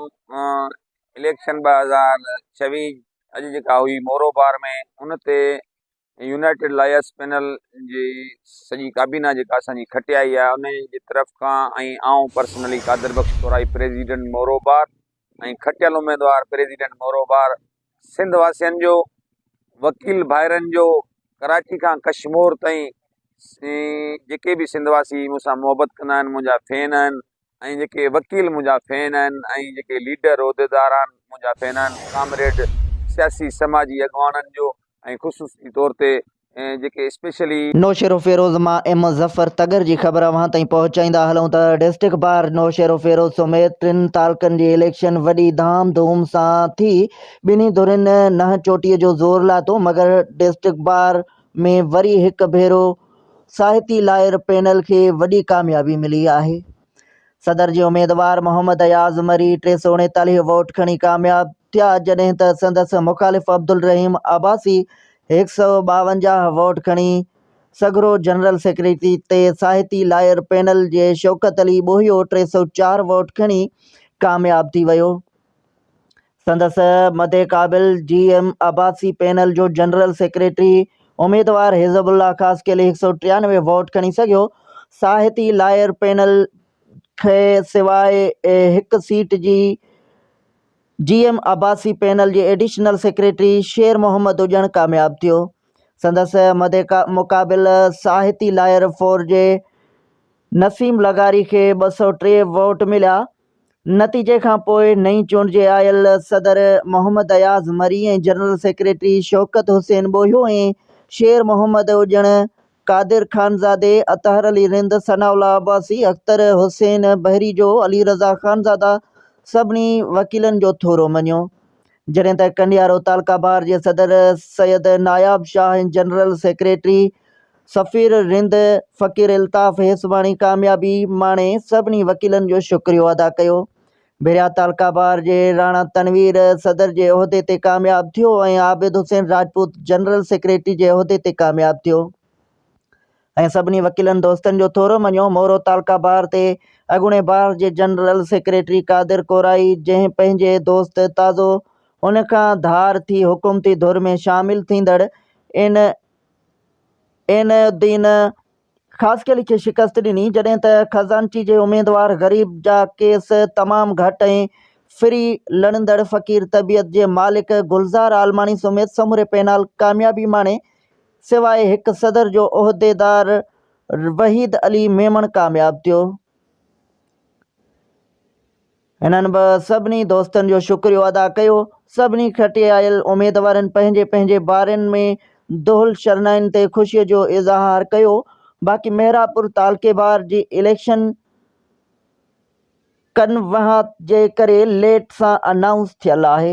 Election 2026 اڄ جيڪا هئي مورو بار ۾ ان تي يونائيٽيڊ لائرس پينل جي سڄي ڪابينا جيڪا اسان جي کٽي آئي آهي ان جي طرف کان ۽ آئون پرسنلي قادر بخش ڪورائي پريزيڊنٽ مورو بار ۽ کٽيل اميدوار پريزيڊنٽ مورو بار سنڌ واسين جو وڪيل ڀائرن جو ڪراچي کان ڪشمور تائين جيڪي به سنڌ واسي مون سان محبت ڪندا آهن منهنجا فين آهن ۽ جيڪي وڪيل منهنجا فين آهن ۽ جيڪي ليڊر عهديدار آهن منهنجا فين آهن ڪامريڊ سياسي سماجي اڳواڻن جو ۽ خصوصي طور تي جيڪي اسپيشلي. نوشهروفيروز مان ايم ظفر تڳر جي خبر اوهان تائين پهچائيندا هلون ته ڊسٽرڪٽ بار نوشهروفيروز سميت ٽن تعلقن جي اليڪشن وڏي ڌام ڌوم سان ٿي ٻنهي ڌرين ننهن چوٽي جو زور لاتو مگر ڊسٽرڪٽ بار ۾ وري هڪ ڀيرو ساهتي لائر پينل کي وڏي ڪاميابي ملي آهي. صدر جي اميدوار محمد اياز مري 339 ووٽ کڻي ڪامياب ٿيا جڏهن ته سندس مخالف عبدالرحيم عباسي 152 ووٽ کڻي سگهرو جنرل سيڪريٽري تي ساهتي لائر پينل جي شوڪت علي ٻوهيو 304 ووٽ کڻي ڪامياب ٿي ويو. سندس مد قابل جي ايم عباسي پينل جو جنرل سيڪريٽري اميدوار حزب الله خاصخيلي 193 ووٽ کڻي سگهيو. ساهتي لائر پينل کي سواء هڪ سيٽ جي جي ايم عباسي پينل جي ايڊيشنل سيڪريٽري شير محمد اڄڻ ڪامياب ٿيو. سندس مد مقابل ساهتي لائر فور جي نسيم لغاري کي 203 ووٽ مليا. نتيجي کان پوء نئين چونڊجي آيل صدر محمد اياز مري ۽ جنرل سيڪريٽري شوڪت حسين ٻوهيو ۽ شير محمد اڄڻ، قادر خانزادي، اطهر علي رند، ثناء الله عباسي، اختر حسين بحريجو، علي رضا خانزاده سڀني وڪيلن جو ٿورو مڃيو. جڏهن ته ڪنڊيارو تعلقه بار جي صدر سيد ناياب شاهه ۽ جنرل سيڪريٽري سفير رند فقير الطاف هيسباڻي ڪاميابي ماڻي سڀني وڪيلن جو شڪريو ادا ڪيو. ڀريا تعلقه بار جي راڻا تنوير صدر جي عهدي تي ڪامياب ٿيو ۽ عابد حسين راجپوت جنرل سيڪريٽري جي عهدي تي ڪامياب ٿيو. ۽ سڀني وڪيلن دوستن جو ٿورو مڃيو. مورو تعلقه بار تي اڳوڻي بار جي جنرل سيڪريٽري قادر ڪورائي جنهن پنهنجي دوست تازو ان کان ڌار ٿي حڪومتي ڌر ۾ شامل ٿيندڙ اين اين الدين خاصخيلي کي شڪست ڏني جڏهن ته خزانچي جي اميدوار غريب جا ڪيس تمام گهٽ ۽ ڦري لڙندڙ فقير طبيعت جي مالڪ گلزار عالماڻي سميت سموري پينال ڪاميابي ماڻي سواء هڪ صدر جو عهديدار وحيد علي ميمڻ ڪامياب ٿيو. هنن به سڀني دوستن جو شڪريو ادا ڪيو. سڀني کٽي آيل اميدوارن پنهنجي پنهنجي بارين ۾ دهل شرنائين تي خوشي جو اظهار ڪيو. باقي محرابپور تعلقي بار جي اليڪشن ڪن وهانء جي ڪري ليٽ سان انائونس ٿيل آهي.